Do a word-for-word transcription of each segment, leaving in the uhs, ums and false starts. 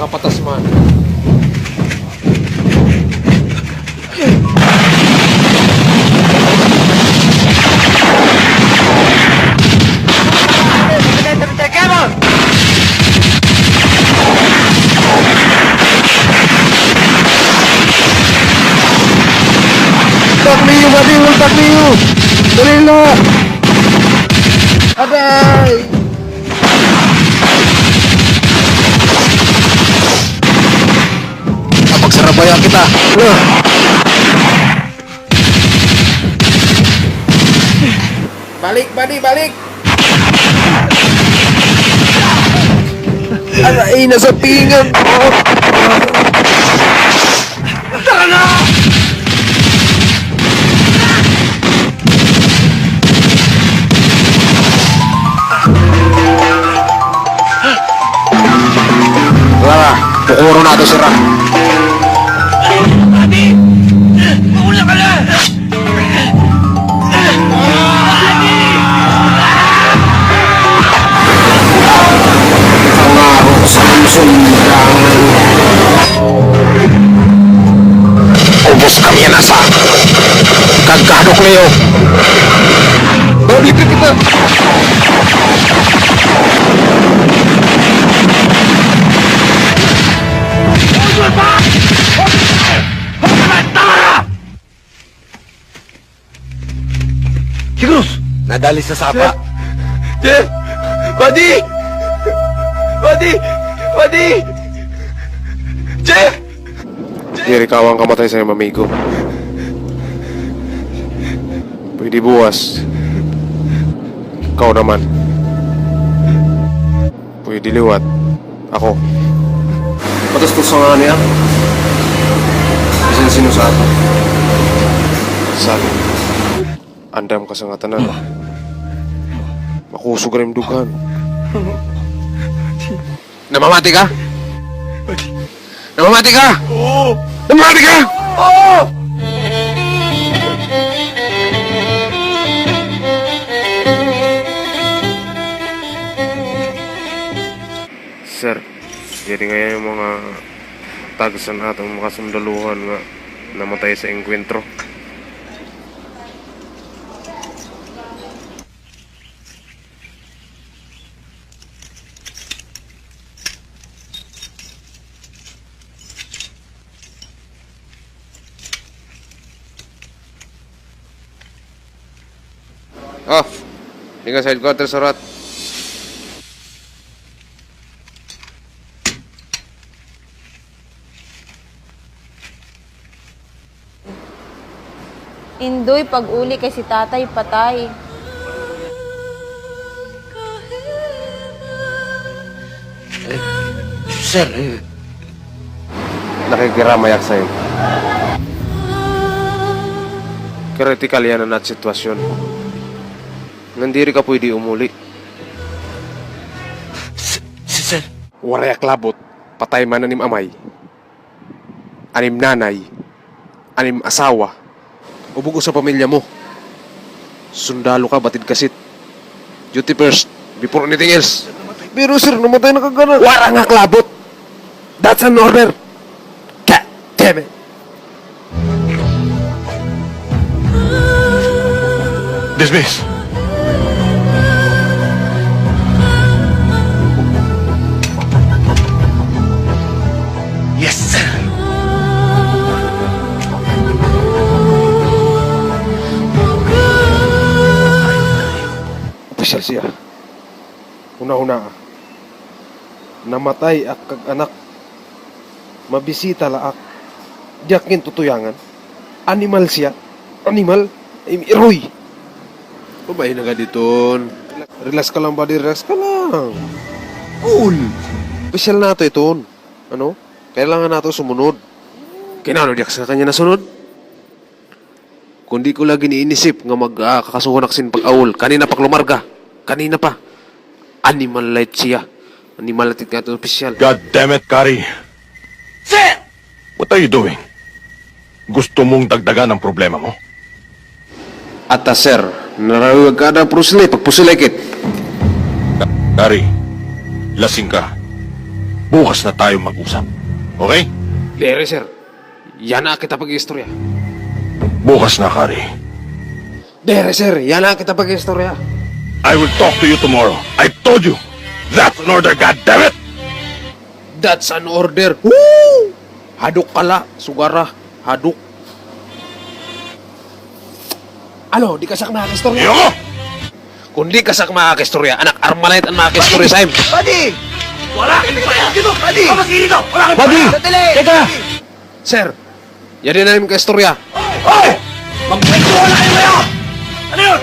Kapatas man. Ultak niyo, buddy, ultak niyo. Dali na. Aray! Pagsarabayan kita. Balik, buddy, balik! Aray, nasa pinggan ko! Tara na! Tara, pukuro nato sira. Adi! Mauna ka na! Pangaro sa sundang. Ubos kami yana sa kagkahadok niyo. Balik na kita. Sigros! Nadali sa sapa. Jeff! Buddy! Buddy! Buddy! Jeff! Diri ka awa nga kamatay sa imo amigo. Pwede buwas. Ikaw naman. Pwede liwat. Ako. Patustos nga niya. Bisan sino sa ato. Sabi. Andam ka sa ngatanan. Makusog ra im dughan. Namamati ka? Namamati ka? Oo! Namamati ka? Oo! Sir, diri ngay-an an mga tagsa han aton mga kasundaluhan nga namatay sa engkwentro. Oh, tinggal sa headquarters, surat. Indoy, pag-uli kay si Tatay patay. Eh, sir, eh. Nakikiramay ak sa imo. Kritikal yana nga sitwasyon. Ngan diri ka pwede umuli. S-, s-, sir. Waray ak labot, patay man an im amay. An im nanay, an im asawa, o bug-os nga pamilya mo. Sundalo ka, batid kasit. Duty first, before anything else. Pero sir, namatay na kagana. Waray ak labot. That's an order. God damn it. Dismiss. Yes, sir. Opisyal siya. Hunahunaa. Namatay ak kag anak. Mabisita la ak. Di ak gintutuyangan. Animal siya. Animal. Im iroy. Babae na gad iton. Relax ka lang, buddy. Relax ka lang. Cool. Opisyal nato iton. Ano? Kailangan nato sumunod. Kay nano di ak sa kanya nasunod? Kon di ko la gin-iinisip nga mag, ah, kakasuhan ak sin pag-awol. Kanina pa ak lumarga. Kanina pa. Animal la it siya. Animal la it nga aton opisyal. God damn it, Kari. Sir! What are you doing? Gusto mong dagdagan ang problema mo? Ata, sir. Narawiwag ka ada, Bruce Lee, pagpusilay kit. Ka-, Kari, lasing ka. Bukas na tayo mag-usap. Okay? Diri, sir. Yana kita pag-istorya. Bukas na, Kari. Diri, sir. Yana kita pag-istorya. I will talk to you tomorrow. I told you. That's an order, God damn it! That's an order. Woo! Hadok ka la, sugara. Hadok. Ano, di ka sak makakaistorya? Ayoko! Kung di ka sak makakaistorya, anak, Armalite an makakaistorya sa im. Buddy! Wala! Hindi ko kaya! Buddy! Buddy! Teka! Sir, yadi na im kaistorya. Hoy! Magkwentuhan na kayo ngayon! Ano yun?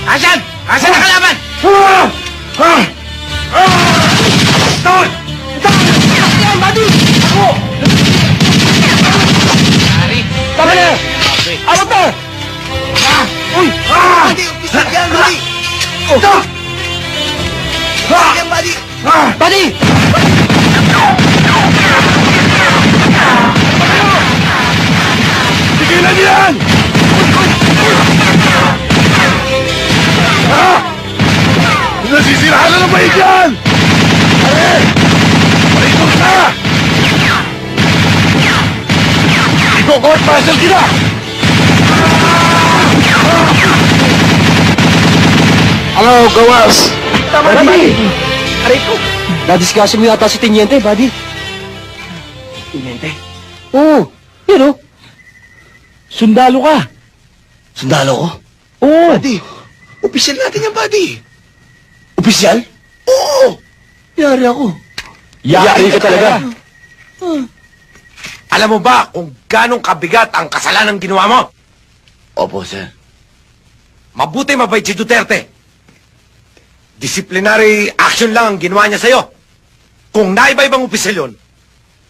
Asan? Asan ang kalaban? Stone! Stone! Yan, buddy! Ako! Tama na! Abot na! Uy! Buddy, umpisa yan, buddy! Stop! Umpisa yan, buddy! Buddy! Tigilan niyo yan! Ah! Nasisiraan na ng bayad yan! Pare! Paikot na! Iko-court martial kita! Ano, gawas? Tama na, buddy! Aray ko! Nadisgrasya mo yata si Teniente, buddy. Teniente? Oo, yun o. Sundalo ka. Sundalo ko? Oo. Buddy, opisyal natin yan, buddy. Opisyal? Oo! Yari ako. Yari ka talaga. Alam mo ba kung ganong kabigat ang kasalanang ginawa mo? Opo, sir. Mabuti mabait si Duterte. Disciplinary action lang ang ginawa niya sa'yo. Kung naiba-ibang opisyal yun,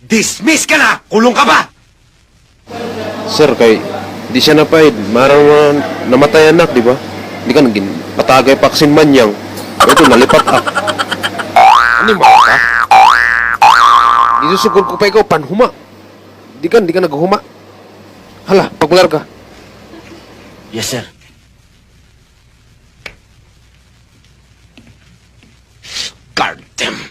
dismiss ka na, kulong ka pa! Sir, kay di siya napaid. Maaram nga namatay an anak, di ba? Di kan gin-, patagay pa ak sin manyang. Ito, nalipat ak. Animal ka? Gisusugod ko pa ikaw, panhuma. Di kan, di ka naghuhuma. Hala, paglarga. Yes, sir.